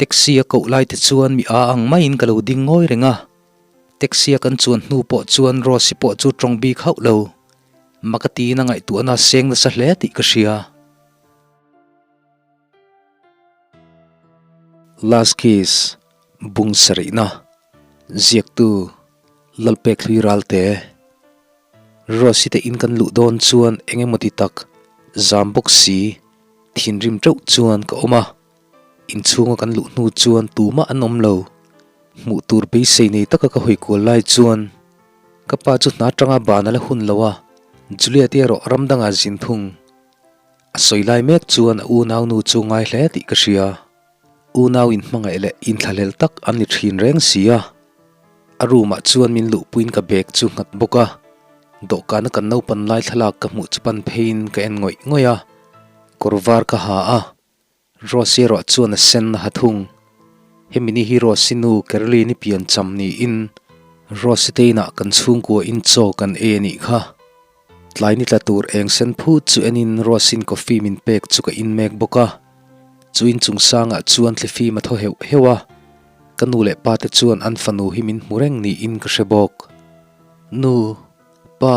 Taxi a koh lai te chuan mi a ang maiin ka lo ding ngawi reng a. Taxi a kan chuan hnu pawh chuan Rose-i pawh chu tawng bik hauh lo. Maka tiin a ngaihtuahna a seng nasa hle tih ka hria. Last Kiss, Bung sarihna, Ziaktu, Lalpek hlui ralte. Rose-i te in kan luh dawn chuan eng emaw ti tak, zam bawk si, thinrim teuh chuan ka awm a. Inchhunga kan luh hnu chuan tumah an awm lo. Hmuh tur beisei nei taka ka hawi kual lai chuan ka pa chu hna atanga ban a la hun lo a, Juliet-i erawh ram dangah zin thung. A sawi lai mek chuan a unau nu chu ngai hle tih ka hria. Unau inhmangaih leh inthlahlel tak an ni thin reng si a. A room ah chuan min luhpuiin ka bag chu nghat bawk a. Dawhkana kan naupan lai thlalak ka hmuh chu pan pheiin ka en ngawih ngawih a. Kawr var ka ha a. Rose erawh chuan a sen a ha thung. Hemi ni hi Rose nu Caroline-i pian cham niin Rose te inah kan chhungkua in chaw kan ei a nih kha. Tlai ni tla tur eng sen phut chu enin Rose-in coffee min pek chu ka in mek bawk a. Chu in chung sangah chuan thlifim a thaw heuh heuh a. Ka nu leh pa te chuan an fanu hi min hmu reng niin ka hre bawk. Nu, pa,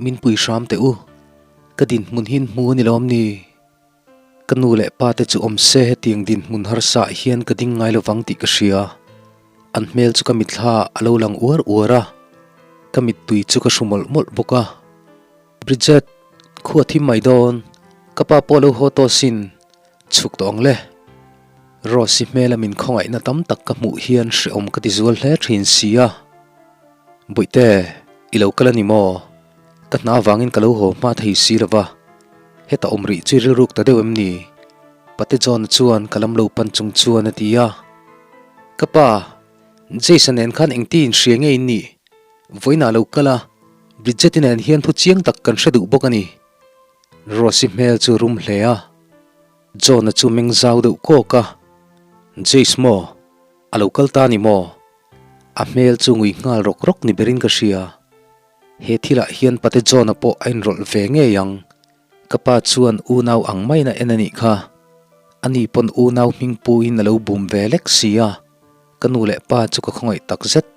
min pui hram teh u. Ka dinhmun hi in hmu a ni lawm ni? Ka nu leh pa te chu awm se hetiang dinhmun harsa ah hian ka ding ngai lovang tih ka hria. An hmel chu ka mitthla ah a lo lang uar uar a, ka mittui chu ka hru mawlh mawlh bawk a. Bridget, khu a thim mai dawn, ka pa pawh a lo haw tawh sin, chhuk tawh ang le. Rose-i hmela min khawngaihna tam tak ka hmuh hian hrehawm ka ti zual hle thin si a. Bawihte, i lo kal a ni maw? Ka hna avangin ka lo haw hma thei si lo va, heta awm rih chu i rilruk ta deuh em ni? Pate John-a chuan ka lam lo pan chung chuan a ti a. Ka pa, Jason nen khan engti inhria nge in nih? Vawiinah lo kal a, Bridget-i nen hian thu chiang tak kan hre duh bawk a ni. Rose-i hmel chu rum hle a. John-a chu meng zau deuh kawk a, Jace maw? A lo kal ta ni maw? A hmel chu ngui nghal rawk rawk ni berin ka hria. He thilah hian Pate John-a pawh a inrawlh ve ngei ang. Ka pa chuan unau ang maiin a en a nih kha. Ani pawn unau hming puin a lo bum ve lek si a, ka nu leh pa chu ka khawngaih tak zet.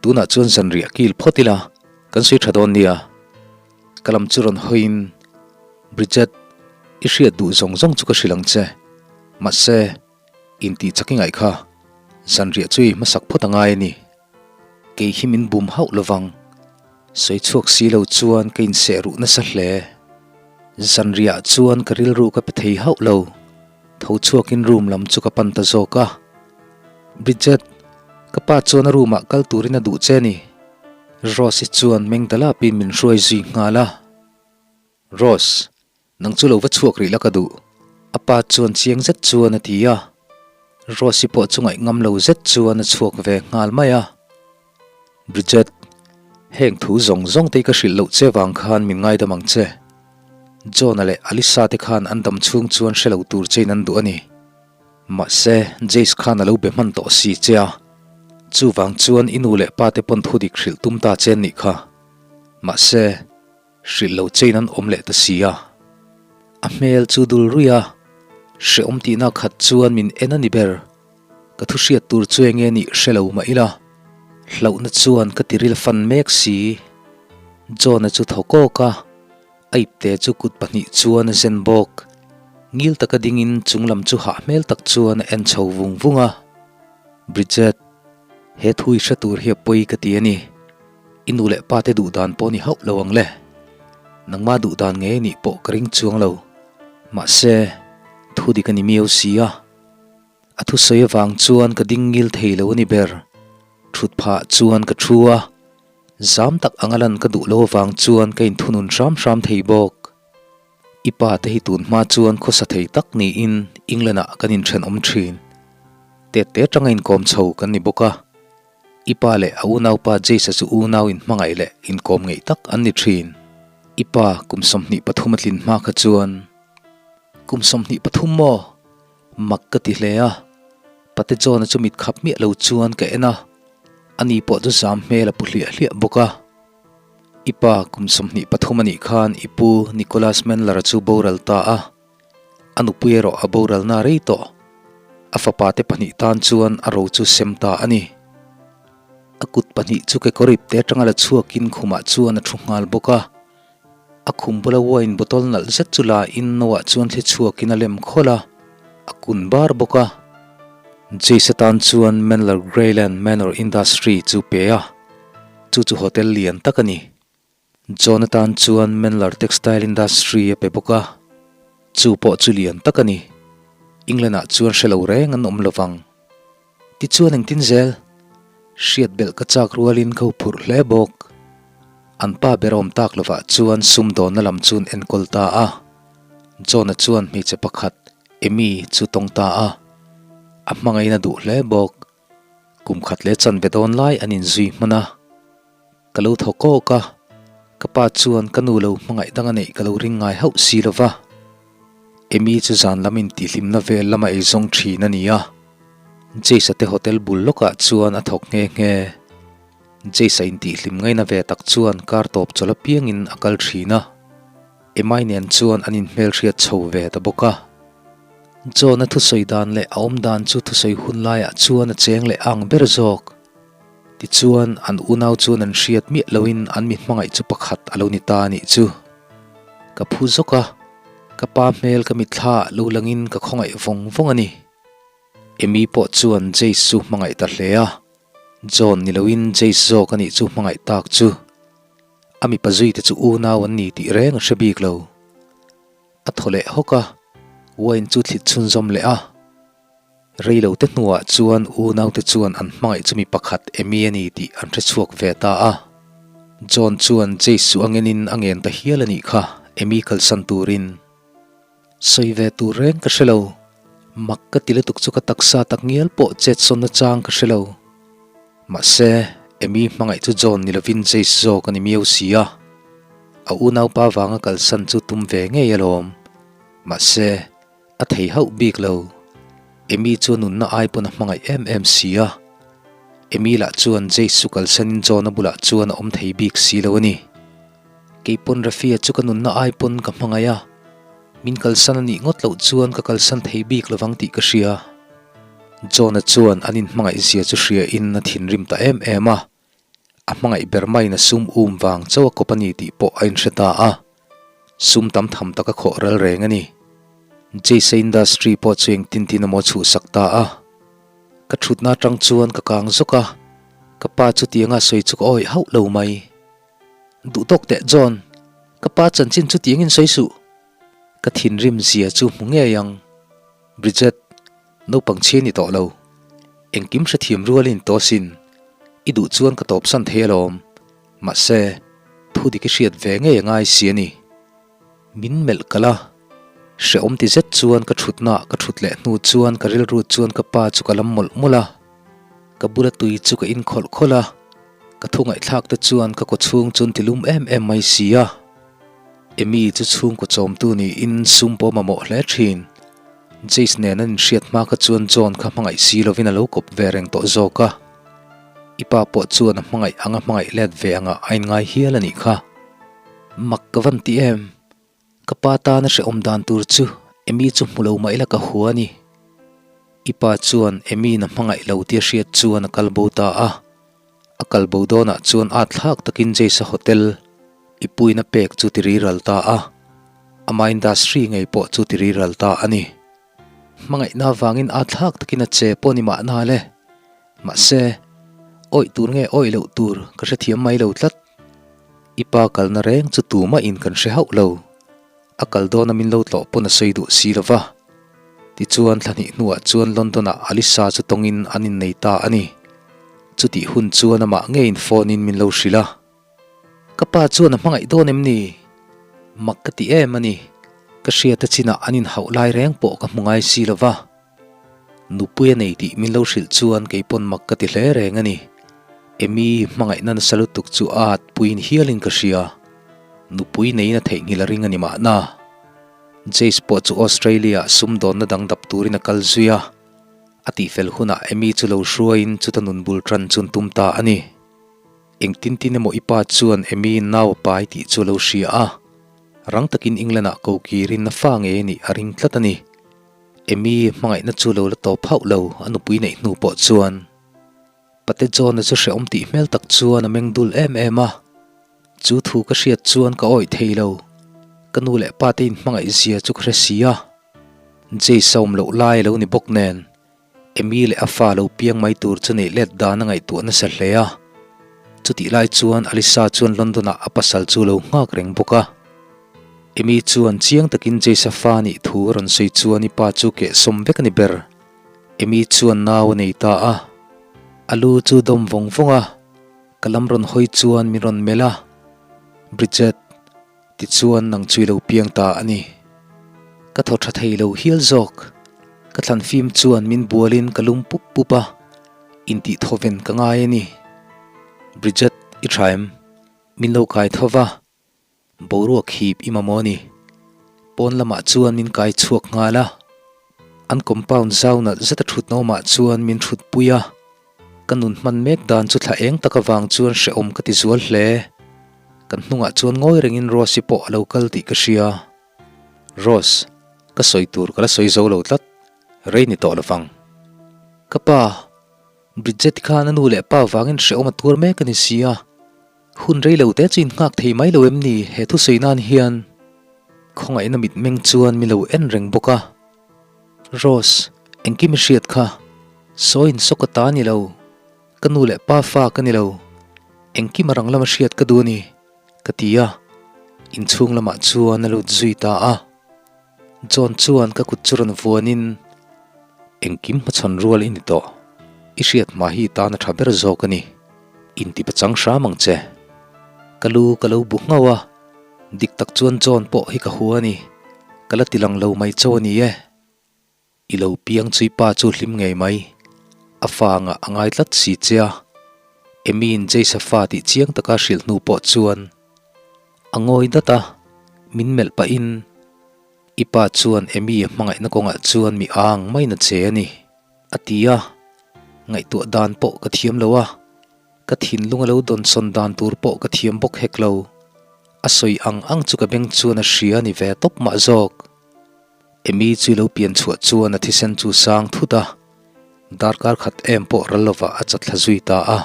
Tunah chuan zanriah kil phawt ila, kan sawi tha dawn nia. Ka lam chu rawn hawiin, Bridget, i hriat duh zawng zawng chu ka hrilh ang che. Mahse, intih chak i ngaih kha, zanriah chu i hmasak phawt a ngai a ni. Kei hi min bum hauh lovang. Sawi chhuak si lo chuan ka inseh ruh nasa hle. Zanriah chuan ka rilru ka pe thei hauh lo. Tho chhuakin room lam chu ka pan ta zawk a. Bridget, ka pa chuan a room ah kal turin a duh che ni. Rose-i chuan meng dalapin min hruai zui nghal a. Rose, Nang chu lo va chhuak rih la ka duh. A pa chuan chiang zet chuan a ti a. Rose-i pawh chu ngaih ngam lo zet chuan a chhuak ve nghal mai a. Bridget, heng thu zawng zawng te hi ka hrilh loh che vang khan min ngaidam ang che. John-a leh Alisa te khan an dam chhung chuan hre lo tur chein an duh a ni. Mahse, Jace khan a lo be hman tawh si che a. Chuvang chuan i nu leh pa te pawn thu dik hrilh tum ta che nih kha. Mahse. Hrilh lo chein an awm leh ta si a. A hmel chu dul ruih a, hrehawm tihna khat chuan min en a ni ber. Ka thu hriat tur chu enge nih hre lo mah ila, hlauhna chuan ka tiril fan mek si. John-a chu thaw kawk a, a ipte chu kut pahnih chuan a zen bawk. Ngil taka dingin chunglam chu hah hmel tak chuan a en chho vung vung a. Bridget, he thu i hre tur hi a pawi ka ti a ni. I nu leh pa te duh dan pawh ni hauh lo ang le. Nangma duh dan ngei nih pawh ka ring chuang lo. Mahse, thu dik a ni miau si a. A thusawi avang chuan ka ding ngil thei lo a ni ber. Thut phah chuan ka thu a. Zam tak anga lan ka duh lo avang chuan ka inthunun hram hram thei bawk. I pa te hi tun hma chuan khawsa thei tak niin England ah kan inthenawm thin. Tette atanga inkawm chho kan ni bawk a. I pa leh a unaupa Jace-a chu unau inhmangaih leh inkawm ngeih tak an ni thin. I pa kum 23 a tlin hma kha chuan, Kum 23 maw? Mak ka ti hle a. Pate John-a chu mit khap miah lo chuan ka en a, ani pawh chu zam hmel a pu hliah hliah bawk a. I pa kum 23 a nih khan i pu Nicholas Mandler-a chu boral ta a. A nupui erawh a boralna rei tawh. A fapate pahnih tan chuan a ro chu sem ta a ni. A kut pahnih chu kekawr ipte atanga la chhuakin khumah chuan a thu nghal bawk a. A khum bula wine bottle nalh zet chu la in no ah chuan thli chhuakin a lem khawlh a, a kun bar bawk a. Jace atan chuan Manler Greyland Manor Industry chu pe a, chu chu hotel lian tak a ni. John atan chuan Manler Textile Industry a pe bawk a, chu pawh chu lian tak a ni. England ah chuan hre lo reng an awm lovang. Tichuan engtin zel? Hriat belh ka chak rualin ka huphurh hle bawk. An pa ber awm tak lovah chuan sumdawnna lam chuan enkawl ta a. John-a chuan hmeichhe pakhat, Amy, chu tawng ta a. A hmangaihna duh hle bawk. Kum khat leh chanve dawn lai an inzui hman a. Ka lo thaw kawk a, ka pa chuan ka nu lo hmangaih dang a neih ka lo ring ngai hauh si lo va. Amy chu zan lam intihhlimna vel lama ei zawng thin a ni a, Jace-a te hotel bul lawkah chuan a thawk nghe nghe. Jace-a intihhlim ngaina ve tak chuan kar tawp chawlh apiangin a kal thin a, Emma-i nen chuan an inhmelhriat chho ve ta bawk a. John-a thusawi dan leh a awm dan chu thusawi hun laiah chuan a cheng leh ang ber zawk. Tichuan, an unau chuan an hriat miah loin an mi hmangaih chu pakhat a lo ni ta a nih chu. Ka phu zawk a, ka pa hmel ka mitthla ah lo langin ka khawngaih vawng vawng a ni. Amy pawh chuan Jace chu hmangaih ta hle a, John ni loin Jace zawk a nih chu hmangaih tak chu. A mipa zuite chu unau an ni tih reng a hre bik lo. A thaw leh hawk a, wine chu thlit chhunzawm leh a. Reilote hnuah chuan unaute chuan an hmangaih chu mi pakhat Amy a ni tih an hre chhuak ve ta a. John chuan Jace chu a ngenin a ngen ta hial a nih kha, Amy kalsan turin. Sawi ve tur reng ka hre lo. Mak ka ti lutuk chu ka taksa tak ngial pawh chetsawn nachang ka hre lo. Mahse, Amy hmangaih chu John ni lovin Jace zawk a ni miau si a. A unaupa vanga kalsan chu tum ve ngei alawm. Mahse. A thei hauh bik lo. Amy chu nunna ai pawn a hmangaih em em si a. Amy lah chuan Jace chu kalsanin John-a bulah chuan a awm thei bik si lo a ni. Kei pawn Rafia chu ka nunna ai pawn ka hmangaih a. Min kalsan a nih ngawt loh chuan ka kalsan thei bik lovang tih ka hria. John-a chuan an inhmangaih zia chu hria in a thinrim ta em em a. A hmangaih ber maiin a sum um vang chauh a kawp a ni tih pawh a inhre ta a, sum tam tham tak a khawh ral reng a ni. Jace-a industry pawh chu engtin tin emaw a chhuhsak ta a. Ka thutna atang chuan ka kang zawk a, ka pa chutianga sawi chu ka awih hauh lo mai. Duh tawk teh John, ka pa chanchin chutiangin sawi suh. Ka thinrim zia chu hmu ngei ang. Bridget, naupang chhi ni tawh lo. Engkim hrethiam rualin tawh asin. I duh chuan ka tawpsan thei alawm. Mahse, thu dik i hriat ve ngei a ngai si a ni. Min melh kalh a. Hrehawm ti zet chuan ka thutna ka thut leh hnu chuan ka rilru chuan ka pa chu ka lam mawlh mawlh a. Ka bula tui chu ka in khawlh khawlh a. Ka thu ngaihthlak te chuan ka kawchhung chu an ti lum em em mai si a. Amy chu chhungkaw chawmtu niin sum pawh mamawh hle thin. Jace nen an inhriat hma kha chuan John kha hmangaih si lovin a lo kawp ve reng tawh zawk a. I pa pawh chuan a hmangaih anga hmangaih let ve angah a inngai hial a nih kha. Mak ka van ti em? Ka pa tana hrehawm dan tur chu Amy chu hmu lo mah ila ka hua a ni. I pa chuan Amy na hmangaih lo tia hriat chuan a kal bo ta a. A kal bo dawnah chuan at thlak takin Jace-a hotel i puina pek chu ti riral ta a, ama industry ngei pawh chu ti riral ta a ni. Hmangaihna avangin at thlak takin a che pawh ni mahna le. Mahse, awih tur nge awih loh tur ka hrethiam mai lo tlat. I pa kalna reng chu tumah in kan hre hauh lo. A kal dawna min lo tlawh pawn a sawi duh si lo va. Tichuan thla hnih hnuah chuan London-ah Alisa chu tawngin an innei ta a ni. Chutih hun chuan amah ngeiin phone-in min lo hrilh a. Ka pa chuan a hmangaih dawn em ni? Mak ka ti em a ni. Ka hriata chinah an inhauh lai reng pawh ka hmu ngai si lo va. Nupui a nei tih min lo hrilh chuan kei pawn mak ka ti hle reng a ni. Amy hmangaihna nasa lutuk chu a at puiin hialin ka hria. Nupui neiin a theihnghilh a ring a ni mahna. Jace pawh chu Australia-ah sumdawnna dang dap turin a kal zui a. A tihfel hunah Amy chu lo hruaiin chuta nun bul tan chu an tum ta a ni. Engtin tin emaw i pa chuan Amy nau a pai tih chu a lo hria a. Rang takin England-ah ko kirin a fa ngei a nih a ring tlat a ni. Amy hmangaihna chu lo la tawp hauh lo a nupui neih hnu pawh chuan. Pate John-a chu hrehawm tih hmel tak chuan a meng dul em em a. Chu thu ka hriat chuan ka awih thei lo. Ka nu leh pa te inhmangaih zia chu ka hre si a. Jace a awm loh lai a lo ni bawk nen Amy leh a fa lo piang mai tur chu neih let dan a ngaihtuah nasa hle a. Chutih lai chuan Alisa chuan London-ah a pasal chu lo nghak reng bawk a. Amy chuan chiang takin Jace-a fa nih thu a rawn sawi chuan i pa chu kehsawm vek a ni ber. Amy chuan nau a nei ta a. A lu chu dawm vawng vawng a, ka lam rawn hawi chuan min rawn melh a. Bridget. Tichuan nang chu i lo piang ta a ni. Ka thaw tha thei lo hial zawk. Ka thlan fim chuan min bualin ka lum pup pup a, intih thawven ka ngai a ni. Bridget, i tha em? Min lo kai tho va, boruak hip i mamawh a ni. Pawn lamah chuan min kai chhuak nghal a. An compound zau nalh zeta thutna awmah chuan min thutpui a. Ka nun hman mek dan chu thla eng tak avang chuan hrehawm ka ti zual hle. Kan hnungah chuan ngawi rengin Rose-i pawh a lo kal tih ka hria. Rose, ka sawi tur ka la sawi zo lo tlat, rei ni tawh lovang. Ka pa, Bridget-i khan a nu leh pa vangin hrehawm a tuar mek a ni si a. Hun rei lo te chu innghak thei mai lo em ni he thusawi nan hian? Khawngaihna mitmeng chuan mi lo en reng bawk a. Rose, engkim i hriat kha? Sawi in sawk a ta ni lo. Ka nu leh pa fa ka ni lo. Engkim a rang lama hriat ka duh a ni, ka ti a. Inchhung lamah chuan a lut zui ta a. John chuan ka kut chu rawn vuanin, Engkim hmachhawn rual i ni tawh. I hriat hma hi i tan a tha ber zawk a ni. Inti pachang hram ang che. Ka lu ka lo bu nghauh a, dik tak chuan John pawh hi ka hua a ni. Ka la ti lang lo mai chauh a ni e. I lo piang chui pa chu hlim ngei mai. A fa angah a ngai tlat si che a. Emi'n Jace-a fa tih chiang taka hrilh hnu pawh chuan a ngawi dat a, min melh pahin, I pa chuan Emi a hmangaihna kawngah chuan mi ang maiin a che a ni, a ti a. Ngaihtuah dan pawh ka thiam lo a, ka thinlung a lo dawnsawn dan tur pawh ka thiam bawk hek lo. A sawi ang ang chu ka beng chuan a hria a ni ve tawp mah zawk. Emi chu lo pian chhuah chuan a thisen chu sang thut a, darkar khat em pawh ral lovah a chatthla zui ta a.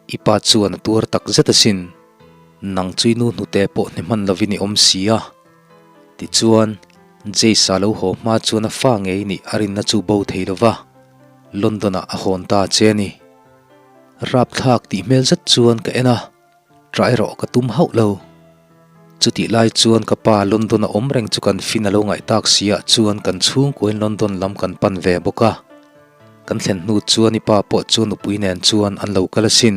I pa chuan a tuar tak zet asin, nang chu i nu hnute pawh hne hman lovin i awm si a. Tichuan, Jace-a lo haw hma chuan a fa ngei nih a rinna chu bo thei lova, London-ah a hawn ta che a ni. Rapthlak tih hmel zet chuan ka en a. Ṭah erawh ka tum hauh lo. Chutih lai chuan ka pa London a awm reng chu kan fin a lo ngaih tak si ah chuan kan chhungkuain London lam kan pan ve bawk a. Kan thlen hnu chuan i pa pawh chu nupui nen chuan an lo kal asin.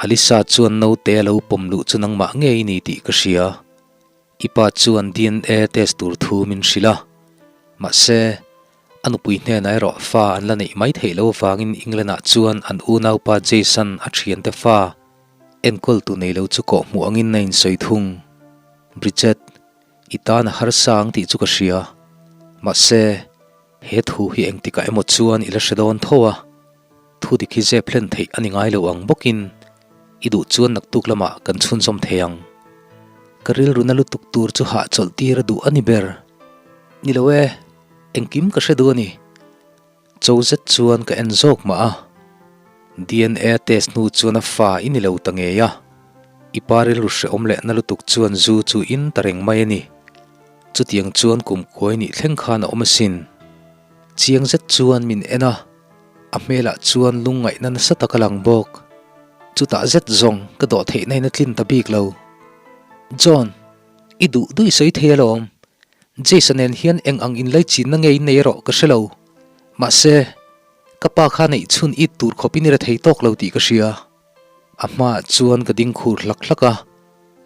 Alisa chuan naute a lo pawm luh chu nangmah ngei i ni tih ka hria. I pa chuan DNA test tur thu min hrilh a. Mahse, A nupui hnenah erawh fa an la neih mai theih loh avangin England-ah chuan an unaupa Jason a thiante fa enkawltu nei lo chu kawhhmuh angin a insawi thung. Bridget, i tan a harsa ang tih chu ka hria. Mahse, he thu hi engtikah emaw chuan i la hre dawn tho a, thu dik hi zep hlen theih a ni ngai lo ang bawkin i duh chuan naktuk lamah kan chhunzawm thei ang. Ka rilru na lutuk tur chu hahchawlh tir a duh a ni ber. Ni lo e. Engkim ka hre duh a ni. Cho zet chuan ka en zawk mah a. DNA test hnu chuan a fa i ni lo ta ngei a. I pa rilru hrehawm leh na lutuk chuan zu chu in ta reng mai a ni. Chutiang chuan kum kuai nih thleng khan a awm asin. Chiang zet chuan min en a, a hmelah chuan lungngaihna nasa tak a lang bawk. Chutah zet zawng ka dawh theihna in a tlin ta bik lo. John, i duh duh i sawi thei alawm. Jason nen hian eng ang inlaichinna nge in nei erawh ka hre lo. Mahse, ka pa kha neih chhun it tur khawpin i ra thei tawk lo tih ka hria. A hmaah chuan ka ding khur hlak hlak a,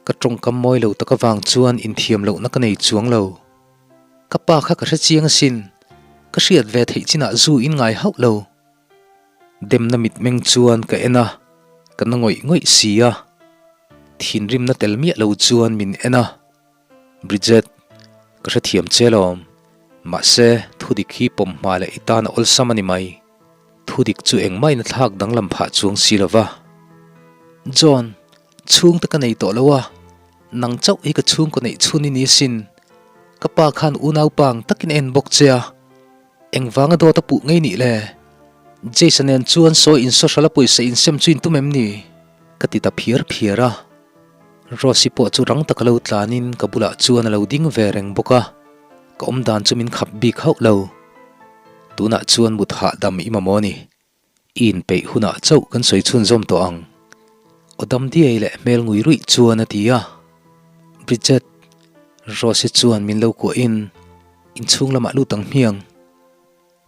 ka tawngkam mawi lo tak avang chuan inthiam lohna ka nei chuang lo. Ka pa kha ka hre chiang asin, ka hriat ve theih chinah zu in ngai hauh lo. Demna mitmeng chuan ka en a, ka na ngawih ngawih si a. Thinrimna tel miah lo chuan min en a. Bridget, ka hrethiam che lawm. Mahse, thudik hi pawm hma leh i tan a awlsam a ni mai. Thudik chu engmah in a thlak danglam phah chuang si lo va. John, chhungte ka nei tawh lo a, nang chauh hi ka chhungkaw neih chhun i ni asin. Ka pa khan unaupa ang takin a en bawk che a. Engvanga dawt a puh ngei nih le? Jason nen chuan sawi in social a pawisa in sem chu in tum em ni? Ka ti ta phiar phiar a. Rosy pawh chu rang taka lo tlanin ka bulah chuan a lo ding ve reng bawk a, ka awmdan chu min khap bik hauh lo. Tunah chuan mut hahdam i mamawh a ni. I inpeih hunah chauh kan sawi chhunzawm tawh ang. Aw dam diai leh hmel ngui ruih chuan a ti a. Bridget, Rose chuan min lo kuahin inchhung lamah lut ang hmiang.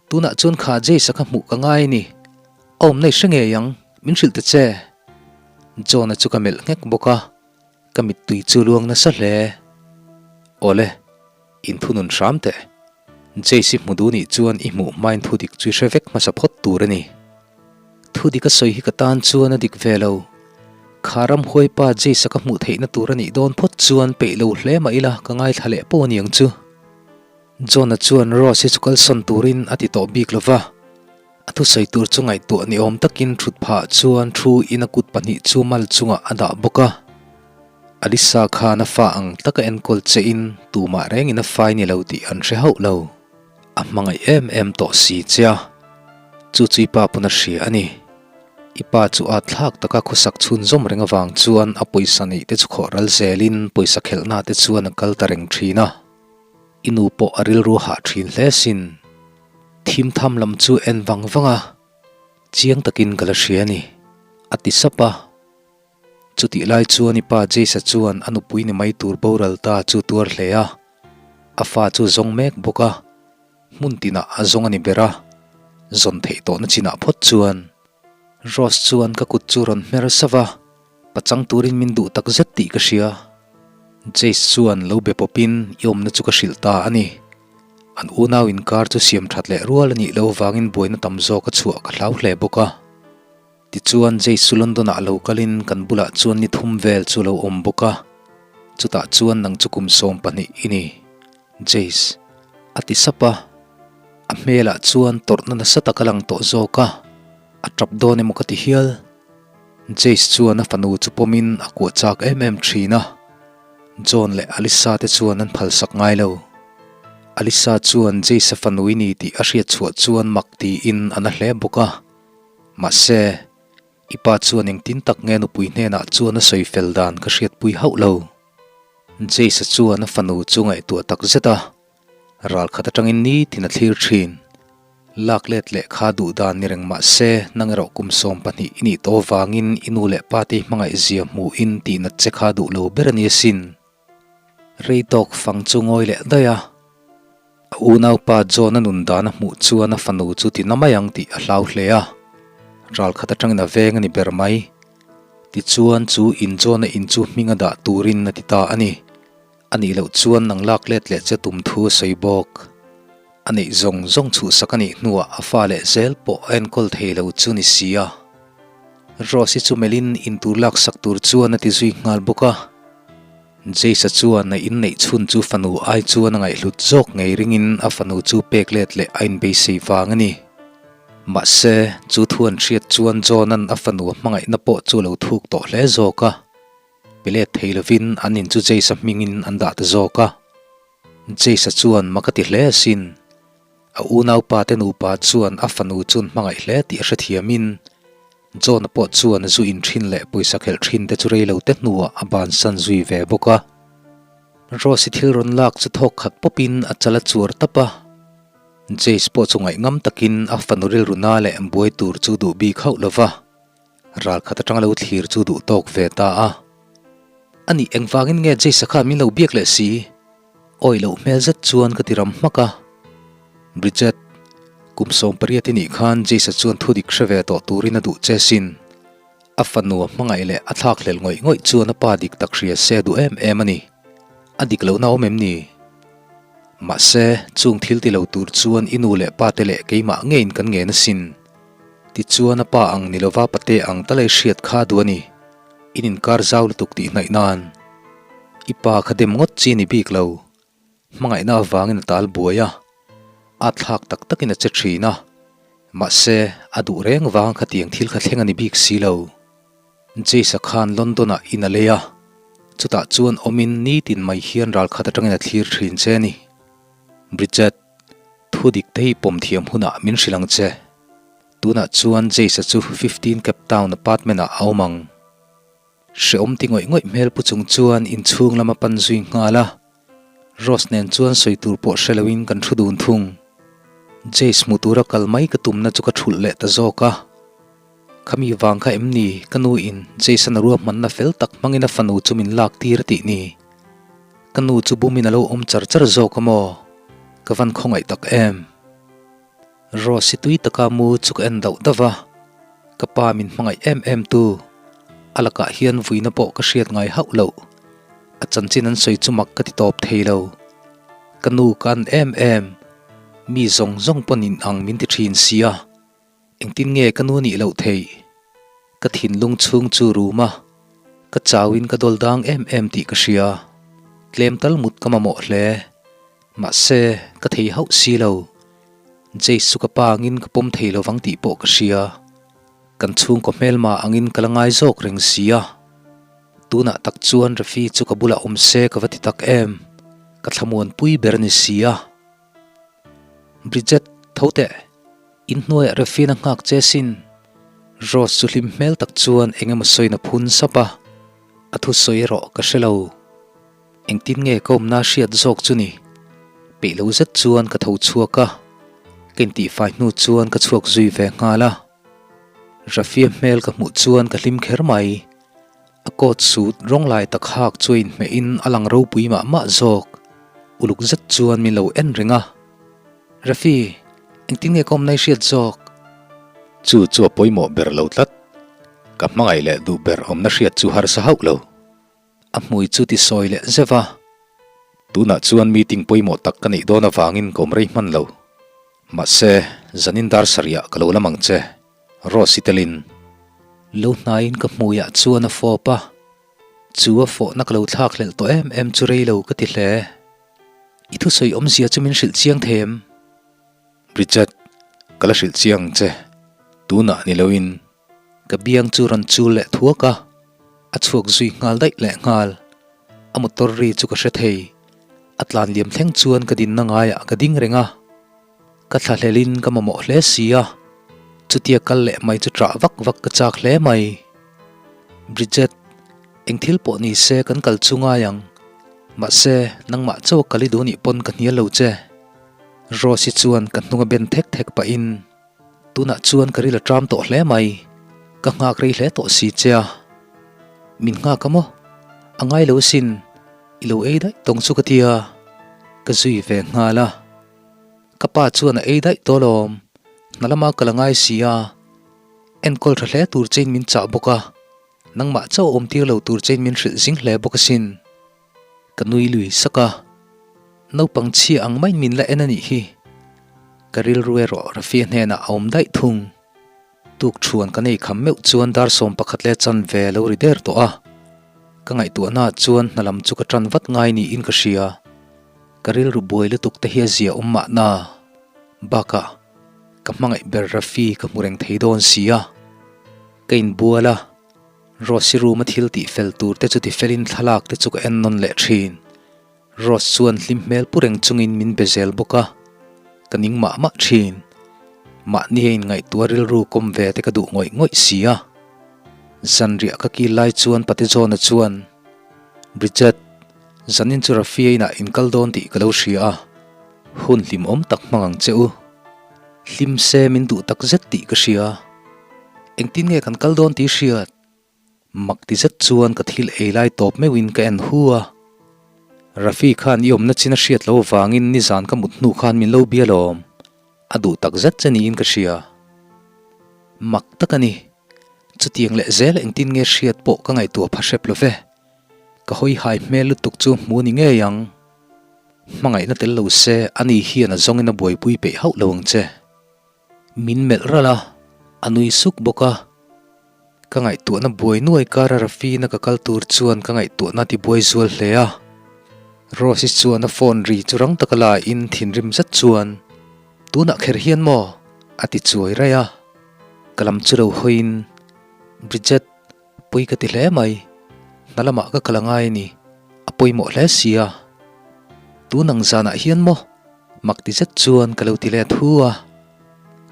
Tunah chuan kha Jace-a kha hmuh ka ngai a ni. A awmna i hre ngei ang, min hrilh ta che. John-a chu ka melh nghek bawk a, ka mittui chu luang nasa hle. Awle. Inthunun hram teh. Jace i hmu duh nih chuan i hmuh hmain thu dik chu i hre vek hmasa phawt tur a ni. Thu dik a sawi hi ka tan chuan a dik ve lo. Kha ramhuai pa Jace a ka hmuh theihna tur a nih dawn phawt chuan peih lo hle mah ila ka ngaithla leh pawh a ni ang chu. John-a chuan Rose hi chu kalsawn turin a ti tawh bik lo va. A thusawi tur chu ngaihtuah ni awm takin thut phah chuan thu in a kut pahnih chu mal chungah a dah bawk a. Alisa khan a fa ang taka enkawl che in tumah rengin a fai ni lo tih an hre hauh lo. A hmangaih em em tawh si che a, chu chu i pa pawn a hria a ni. I pa chu at thlak taka khawsak chhunzawm reng avang chuan a pawisa neih te chu khawh ral zelin pawisa khelhna te chuan a kal ta reng thin a. I nu pawh a rilru hah thin hle sin. Thim tham lam chu en vang vang a, chiang takin ka la hria a ni, a ti sap a. Chutih lai chuan i pa Jace-a chuan a nupui ni mai tur boral ta chu tuar hle a, a fa chu zawng mek bawk a, hmun tinah a zawng a ni ber a, zawn theih tawhna chinah phawt chuan. Rose chuan ka kut chu rawn hmer sauh a, pachang turin min duh tak zet tih ka hria. Jace chuan lo be pawpin i awmna chu ka hrilh ta a ni. An unau inkar chu siam that leh rual a nih loh avangin buaina tam zawk a chhuah ka hlau hle bawk a. Tichuan Jesu London-ah lo kalin kan bulah chuan ni thum vel chu lo awm bawk a, chutah chuan nang chu kum 12 i ni, Jace, a ti sap a. A hmelah chuan tawrhna nasa tak a lang tawh zawk a, a tap dawn emaw ka ti hial. Jace chuan a fanu chu pawmin a kuah chak em em thin a, John leh Alyssa te chuan an phalsak ngai lo. Alyssa chuan Jace-a fanu i ni tih a hriat chhuah chuan mak tiin a na hle bawk a. Mahse, i pa chuan engtin tak nge nupui hnenah chuan a sawi fel dan ka hriatpui hauh lo. Jace-a chuan a fanu chu ngaihtuah tak zet a, ral khat atangin nitin a thlir thin. Lak let leh kha duh dan ni reng mahse, nang erawh kum 12 i nih tawh avangin i nu leh pa te i hmangaih zia hmuhin tihnat che kha duh lo ber a ni asin. Rei tawk fang chu ngawi leh daih a. A unaupa John-a nun dan a hmuh chuan a fanu chu ti na mai ang tih a hlau hle a, ral khat atangin a veng a ni ber mai. Tichuan chu in John-a in chu hming a dah turin a ti ta a ni. A nih loh chuan nang lak let leh che tum thu a sawi bawk. A neih zawng zawng chhuhsak a nih hnuah a fa leh zel pawh a enkawl thei lo chu ni si a. Rose-i chu melhin intur laksak tur chuan a ti zui nghal bawk a. Jace-a chuan a inneih chhun chu fanu ai chuan a ngaihhlut zawk ngei ringin a fanu chu pek let leh a inbeisei vang a ni. Mahse, chu thu an hriat chuan John-a'n a fanu a hmangaihna pawh chu a lo thuk tawh hle zawk a. Pe let thei lovin an in chu Jace-a hmingin an dah ta zawk a. Jace-a chuan mak a ti hle asin. A unaupa te nupa chuan a fanu chu an hmangaih hle tih a hrethiamin John-a pawh chuan zu in thin leh pawisa khelh thin te chu rei lo te hnuah a bansan zui ve bawk a. Rose-i thil rawn lak chu thawk khat pawpin a chal a chuar tap a. Jace pawh chu ngaihngam takin a fanu rilru na leh buai tur chu duh bik hauh lo va, ral khat atanga lo thlir chu duh tawk ve ta a. Ani engvangin nge Jace-a khan min lo biak leh si? Awi loh hmel zet chuan ka ti ram hmak a. Bridget, kum 18 i nih khan Jace-a chuan thu dik hre ve tawh turin a duh che sin. A fanu a hmangaih leh a thlakhlel ngawih ngawih chuan a pa dik tak hria se a duh em em a ni. A dik lohna awm em ni? Mahse, chung thil ti lo tur chuan i nu leh pa te leh keimah ngeiin kan ngen asin. Tichuan a pa ang ni lova pate ang talai hriat kha a duh a ni. In inkar zau lutuk tih hnaih nan i pa kha dem ngawt chi ni bik lo. Hmangaihna avangin a tal buai a, a thlak tak takin a che thin a, mahse a duh reng vang khatiang thil kha thleng a ni bik si lo. Jace-a khan London-ah in a lei a, chutah chuan awmin nitin mai hian ral khat atangin a thlir thin che a ni. Bridget. Thu dik te hi pawm thiam hunah min hrilh ang che. Tunah chuan Jace-a chu 15 Cape Town apartment ah a awm ang. Hrehawm ti ngawih ngawih hmel pu chung chuan inchhung lam a pan zui nghal a. Rose nen chuan sawi tur pawh hre loin kan thu dun thung. Jace hmu tura kal mai ka tumna chu ka thulh leh ta zawk a. Khami vang kha em ni ka nu in Jason a ruahmanna fel tak hmangin a fanu chu min lak tir a tih ni? Ka nu chu bumin a lo awm char char zawk a maw? Ka van khawngaih tak em? Rose-i tui taka mu chu ka en dauh dauh va, ka pa min hmangaih em em tu, a lakah hian vuina pawh ka hriat ngai hauh loh. A chanchin an sawi chu mak ka ti tawp thei lo. Ka nu ka an em em, mi zawng zawng pawn in ang min ti thin sia, engtin nge ka nu nih loh theih? Ka thinlung chhung chu rum a, ka chauin ka dawl dang em em tih ka hria. Tlem tal mut ka mamawh hle. Mahse, ka thei hauh si lo. Jace chu ka pa angin ka pawm thei lo vang tih pawh ka hria. Kan chhungkaw hmelma angin ka la ngai zawk reng si a. Tunah tak chuan Rafi chu ka bulah awm se ka va ti tak em? Ka thlamuanpui ber a ni si a. Bridget, tho teh. In hnuaiah Rafi'n a nghak che sin. Rose chu hlim hmel tak chuan eng emaw sawiin a phun sap a. A thusawi erawh ka hre lo. Engtin nge ka awmna hriat zawk chu ni? Peih lo zet chuan ka tho chhuak a, ka intihfai hnu chuan ka chhuak zui ve nghal a. Rafia hmel ka hmuh chuan ka hlim kher mai. A coat suit rawng lai tak hak chu a inhmehin a lang ropui mah mah zawk. Uluk zet chuan min lo en reng a. Rafi, engtin nge ka awmna i hriat zawk? Chu chu a pawimawh ber lo tlat. Ka hmangaih leh duh ber awmna hriat chu harsa hauh lo. A hmui chu ti sawi leh zeuh a. Tunah chuan meeting pawimawh tak ka neih dawn avangin ka awm rei hman lo. Mahse, zanin dar sarihah ka lo lam ang che, Rose-i telin. Lo hnaiin ka hmuiah chuan a fawp a, chu a fawhna ka lo thlak hlelh tawh em em chu rei lo ka ti hle. I thusawi awmzia chu min hrilh chiang thei em? Bridget, ka la hrilh chiang ang che, tunah ni loin. Ka biang chu rawn chul leh thuak a, a chhuak zui nghal daih leh nghal. A motor ri chu ka hre thei. A tlan liam thleng chuan ka dinna ngaiah ka ding reng a. Ka thlahlelin ka mamawh hle si a, chutia kal leh mai chu ṭah vak vak ka chak hle mai. Bridget, eng thil pawh ni se kan kal chu ngai ang. Mahse, nangmah chauh a kal i duh nih pawn ka hnial lo che. Rose-i chuan ka hnung a ben thek thek pahin. Tunah chuan ka ril a ṭam tawh hle mai, ka nghak rei hle tawh si che a. Min nghak a maw? A ngai lo asin, i lo ei daih tawng chu ka ti a, ka zui ve nghal a. Ka pa chuan a ei daih tawh alawm, hna lama ka la ngai si a, enkawl ṭha hle tur chein min chah bawk a, nangmah chauh awm tir lo tur chein min hrilh zing hle bawk asin. Ka nui lui sak a, naupang chhia ang maiin min la en a nih hi. Ka rilru erawh Rafia hnenah a awm daih thung. Tuk thuan kan ei kham meuh chuan dar 11 leh chanve a lo ri der tawh a. Ka ngaihtuahnaah chuan hna lam chu ka tan vat ngai niin ka hria. Ka rilru buai lutuk te hi a zia awm mahna. Bakah, ka hmangaih ber Rafi ka hmu reng thei dawn si a. Ka inbual a. Rose-i room a thil tih fel tur te chu ti felin thlalak te chu ka en nawn leh thin. Rose chuan hlim hmel pu reng chungin min be zel bawk a, ka ning mah mah thin. Mahni a inngaihtuah rilru kawm ve te ka duh ngawih ngawih si a. Zanriah ka kil lai chuan Pate John-a chuan, Bridget, zanin chu Rafia inah in kal dawn tih ka lo hria a, hun hlimawm tak hmang ang che u. Hlim se min duh tak zet tih ka hria. Engtin nge kan kal dawn tih hriat? Mak ti zet chuan ka thil ei lai tawp meuhin ka en hu a. Rafi khan i awmna chin a hriat lo vangin nizan ka mut hnu khan min lo bia lawm. A duh tak zet che niin ka hria. Mak tak a ni. Chutiang leh zel engtin nge hriat pawh ka ngaihtuah pha hrep lo ve. Ka hawi hai hmel lutuk chu hmu ni ngei ang. Hmangaihna tel lo se ani hian a zawngin a buaipui peih hauh lo ang che. Min melh ralh a, a nui suk bawk a. Ka ngaihtuahna buai nuai kara Rafina ka kal tur chuan ka ngaihtuahna a tibuai zual hle a. Rose-i chuan a phone ri chu rang taka la in thinrim zet chuan, Tunah kher hian maw? a ti chuai raih a. Ka lam chu lo hawiin, Bridget, pawi ka ti hle mai. Hna lamah ka kal a ngai a ni, a pawimawh hle si a. Tun ang zanah hian maw? Mak ti zet chuan ka lo ti let hu a.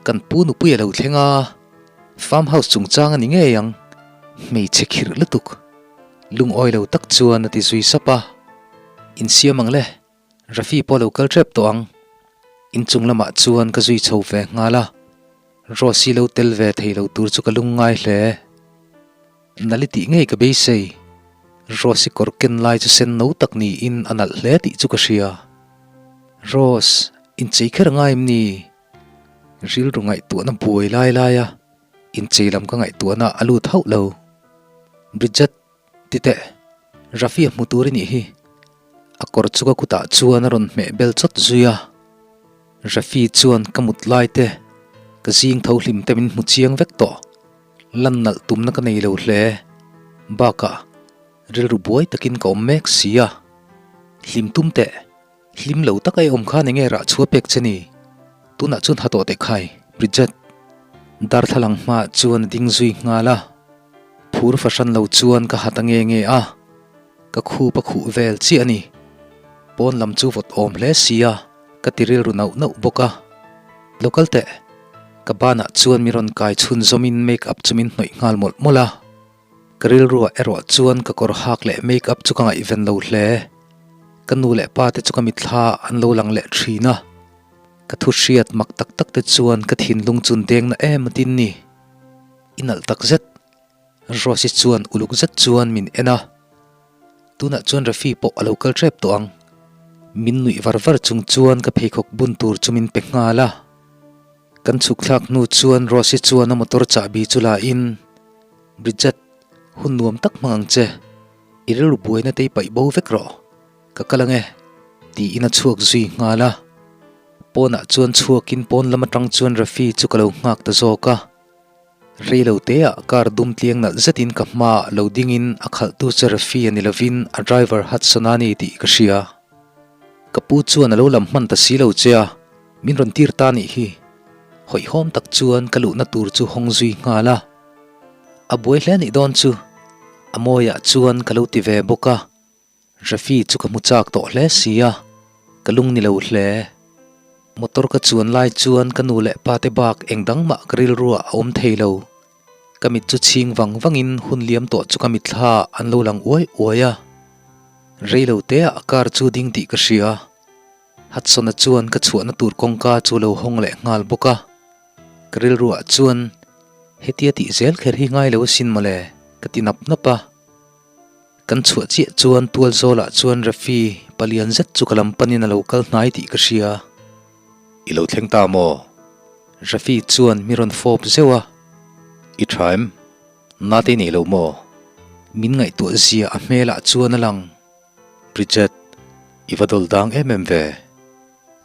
Kan pu nupui a lo thleng a, farm house chungchang a ni ngei ang, hmeichhe khirh lutuk. Lungawi lo tak chuan a ti zui sap a. Insiam ang le, Rafi pawh a lo kal tep tawh ang. Inchung lamah chuan ka zui chho ve nghal a, Rose-i lo tel ve thei lo tur chu ka lungngai hle. Nali tih ngei ka beisei. Rose-i kawr ken lai chu sen no tak niin a nalh hle tih chu ka hria. Rose, inchei kher ngai em ni? Rilru ngaihtuahna buai lai laia inchei lam ka ngaihtuahna a lut hauh lo. Bridget, ti teh, Rafi a hmu tur i nih hi. A kawr chu ka kutah chuan a rawn hmeh bel chawt zui a. Rafi chuan ka mut lai te, ka zing tho hlim te min hmu chiang vek tawh. Lan nalh tumna ka nei lo hle. Bakah, rilru buai takin ka awm mek si a. Hlim tum teh, hlim lo taka i awm khan enge rah chhuah pek che ni? Tunah chuan ha tawh teh khai, Bridget. Darthlalang hmaah chuan a ding zui nghal a. Phur fahran lo chuan ka ha ta nge nge a. Ka khup a khuh vel chiah a ni. Pawn lam chu vawt awm hle si a, ka ti rilru nauh nauh bawk a. Lo kal teh. Ka banah chuan mi rawn kai chhun zawmin make up chu min hnawih nghal mawlh mawlh a. Ka rilruah erawh chuan ka kawr hak leh make up chu ka ngaihven lo hle. Ka nu leh pa te chu ka mitthla an lo lang leh thin a. Ka thu hriat mak tak tak te chuan ka thinlung chun dengna em a tin ni. I nalh tak zet. Rose-i chuan uluk zet chuan min en a. Tunah chuan Rafi pawh a lo kal tep tawh ang. Min nuih var var chung chuan ka pheikhawk bun tur chu min pe nghal a. Kan chhuk thlak hnu chuan Rose-i chuan a motor chahbi chu la in, Bridget, hun nuam tak hmang ang che. I rilru buaina te i paih bo vek rawh. Ka kal ang e, tiin a chhuak zui nghal a. Pawnah chuan chhuakin pawn lam atang chuan Rafi chu ka lo nghak ta zawk a. Rei lo teah car dum tliang nalh zetin ka hmaah lo dingin a khalhtu chu Rafi a ni lovin a driver Hudson a ni tih ka hria. Ka pu chuan a lo lam hman ta si lo che a, min rawn tir ta nih hi. Hawihhawm tak chuan ka luhna tur chu hawng zui nghal a. A buai hle nih dawn chu a mawiah chuan ka lo ti ve bawk a. Rafi chu ka hmu chak tawh hle si a, ka lung ni lo hle. Motor ka chuan lai chuan ka nu leh pa te bak eng dang mah ka rilruah a awm thei lo. Ka mit chu chhing vang vangin hun liam tawh chu ka mitthla an lo lang uai uai a. Rei lo teah car chu ding tih ka hria. Hudson-a chuan ka chhuahna tur kawngka chu lo hawng leh nghal bawk a. Ka rilruah chuan hetia tih zel kher hi ngai lo asin mawle ka ti nap nap a. Kan chhuah chiah chuan tual zawlah chuan Rafi palian zet chu ka lam panin a lo kal hnai tih ka hria. I lo thleng ta maw? Rafi chuan mi rawn fawp zeuh a. I tha em? Nate i nei lo maw? Min ngaihtuah zia a hmelah chuan a lang. Bridget, i va dawl dang em em ve?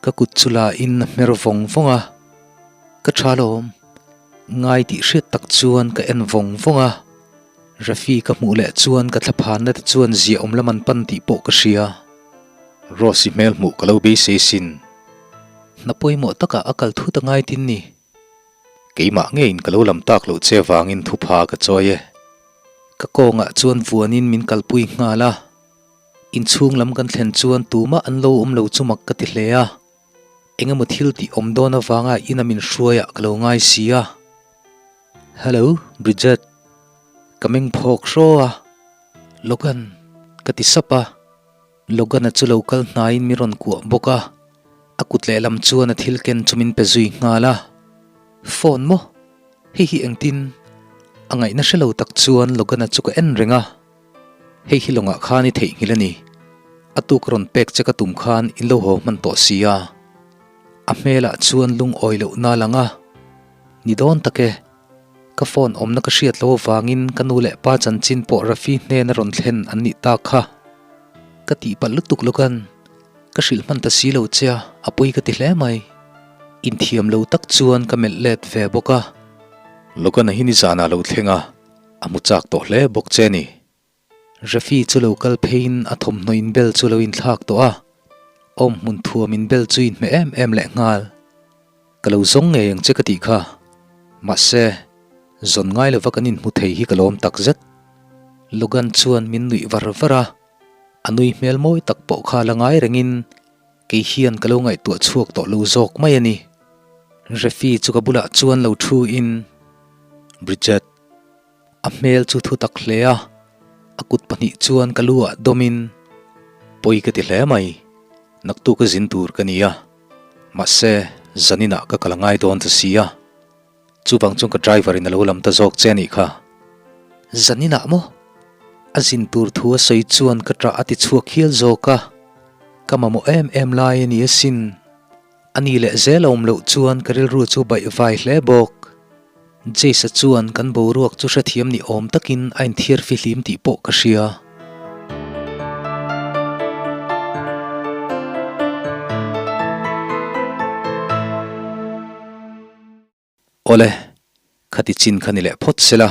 Ka kut chu la in a hmer vawng vawng a. Ka tha lawm. Ngai tih hriat tak chuan ka en vawng vawng a. Rafi ka hmuh leh chuan ka thlaphanna te chuan ziahawm lam an pan tih pawh ka hria. Rose-i hmel hmuh ka lo beisei sin. Hna pawimawh takah a kal thut a ngai tin ni. Keimah ngeiin ka lo lam tak loh che vangin thupha ka chawi e. Ka kawngah chuan vuanin min kalpui nghal a. Inchhung lam kan thlen chuan tumah an lo awm lo chu mak ka ti hle a. Engemaw thil tih awm dawn avanga ina min hruaiah ka lo ngai si a. Hello, Bridget. Ka meng phawk hraw a. Logan, ka ti sap a. Logan-a chu lo kal hnaiin mi rawn kuah bawk a. A kut lehlam chuan a thil ken chu min pe zui nghal a. Phone maw? Hei hi engtin? A ngaihna hre lo tak chuan Logan-a chu ka en reng a. Hei hi lawngah khan i theihnghilh a ni. A tuk rawn pek che ka tum khan in lo haw hman tawh si a. A hmelah chuan lungawi lohna a lang a. Ni dawn tak e. Ka phone awmna ka hriat lo avangin ka nu leh pa chanchin pawh Rafi hnena rawn thlen an nih tak kha. Ka tihpalh lutuk Logan. Ka hrilh hman ta si lo che a, a pawi ka ti hle mai. Inthiam lo tak chuan ka melh let ve bawk a. Logan-a hi nizanah a lo thleng a, a hmu chak tawh hle bawk che a ni. Rafi chu lo kal pheiin a thawmhnaw inbel chu lo inthlak tawh a, awm hmun thuam inbel chu inhmeh em em leh nghal. Ka lo zawng ngei ang che ka tih kha. Mahse, zawn ngai lova kan inhmu thei hi ka lawm tak zet. Logan chuan min nuih var var a, a nui hmel mawi tak pawh kha la ngai rengin. Kei hian ka lo ngaihtuah chhuak tawh lo zawk mai a ni. Refi chu ka bulah chuan lo thu in, Bridget. A hmel chu thu tak hle a, a kut pahnih chuan ka lu ah dawm in, Pawi ka ti hle mai, naktuk a zin tur ka ni a, mahse zanin ah ka kal a ngai dawn ta si a. Chuvang chuan ka driver in a lo lam ta zawk che a nih kha. Zaninah maw? A zin tur thu a sawi chuan ka ṭah a ti chhuak hial zawk a, ka mamawh em em lai a ni asin. A ni leh zel a awm loh chuan ka rilru chu baih vai hle bawk. Jace-a chuan kan boruak chu hrethiam ni awm takin a inthiar fihlim tih pawh ka hria. Awle, khati chin kha ni leh phawt sela.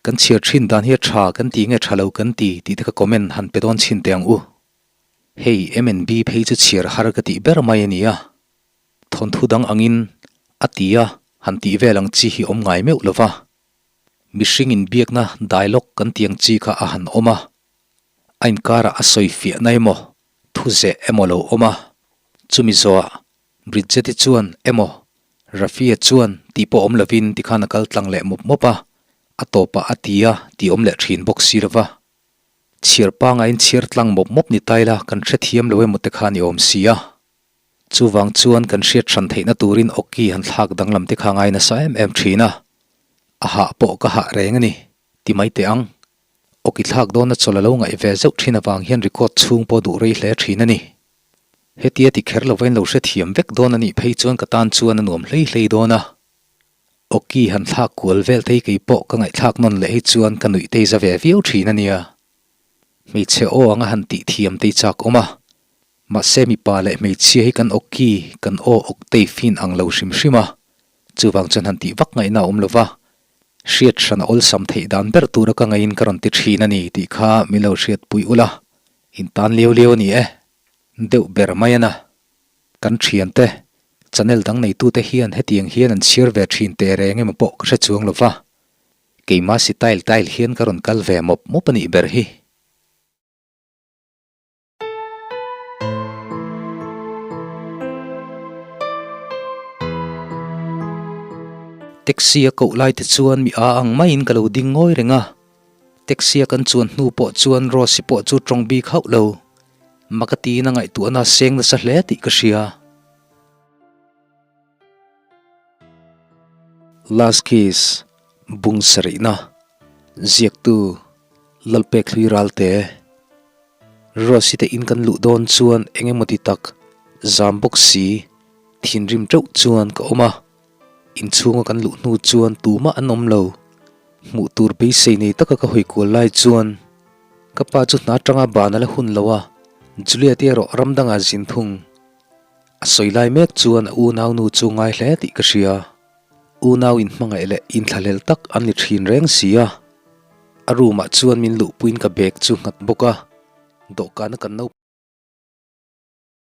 Kan chhiar thin dan hi a tha kan ti nge tha lo kan ti tih te kha comment han pe dawn chhin teh ang u. Hei MNB phei chu chhiar har ka tih ber mai a ni a. Thawnthu dang angin a ti a han tih vel ang chi hi awm ngai meuh lo va. Mihring inbiakna dialogue kan tih ang chi kha a han awm a. A inkarah a sawi fiahna emaw thu zeh emaw lo awm a. Chumi zawhah Bridget-i chuan, Emaw, Rafi-a chuan tih pawh awm lovin tikhan a kal tlang leh mawp mawp a, a tawpah a ti a tih awm leh thin bawk si lova. Chhiar pangain chhiar tlang mawp mawp ni ta ila kan hrethiam lo emaw te khan i awm si a. Chuvang chuan kan hriat hran theihna turin awki han thlak danglam te kha ngai nasa em em thin a. A hah pawh ka hah reng a ni, ti mai teh ang. Awki thlak dawna chawlh a lo ngaih ve zeuh thin avang hian record chhung pawh duh rei hle thin a ni. Hetia ti kher lova in lo hrethiam vek dawn a nih phei chuan ka tan chuan a nuam hlei hlei dawn a. Awki han thlak kual vel te hi kei pawh ka ngaihthlak nawn leh hi chuan ka nuih te hi za ve viau thin a nia. Hmeichhe aw anga han tih thiam te hi chak awm a. Mahse mipa leh hmeichhia hi kan awki kan aw awk te hi fin ang lo hrim hrim a. Chuvang chuan han tih vak ngaihna a awm lova. Hriat hran a awlsam theih dan ber tura ka ngaiin ka rawn ti thin a ni tih kha min lo hriatpui ula. In tan liau liau a ni e. Deuh ber mai a na. Kan thiante, channel dang neitute hian hetiang hian an chhiar ve thin teh reng emaw pawh ka hre chuang lo va. Keimah si tile tile hian ka rawn kal ve mawp mawp a nih ber hi. Taxi a koh lai te chuan mi a ang maiin ka lo ding ngawi reng a. Taxi a kan chuan hnu pawh chuan Rose-i pawh chu tawng bik hauh lo. Maka tiin a ngaihtuahna a seng nasa hle tih ka hria. Last Kiss, Bung sarihna, Ziaktu, Lalpek Hlui Ralte, Rose-i te in kan luh dawn chuan eng emaw ti tak, zam bawk si, thinrim teuh chuan ka awm a. Inchhunga kan luh hnu chuan tumah an awm lo. Hmuh tur beisei nei taka ka hawi kual lai chuan ka pa chu hna atanga ban a la hun lo a, Juliet erawh ram dangah zin thung. A sawi lai mek chuan a unaunu chu ngai hle tih ka hria. Unau inhmangaih leh inthlahlel tak an ni thin reng si a. A room ah chuan min luhpuiin ka bag chu nghat bawk a, dawhkana kan naupang.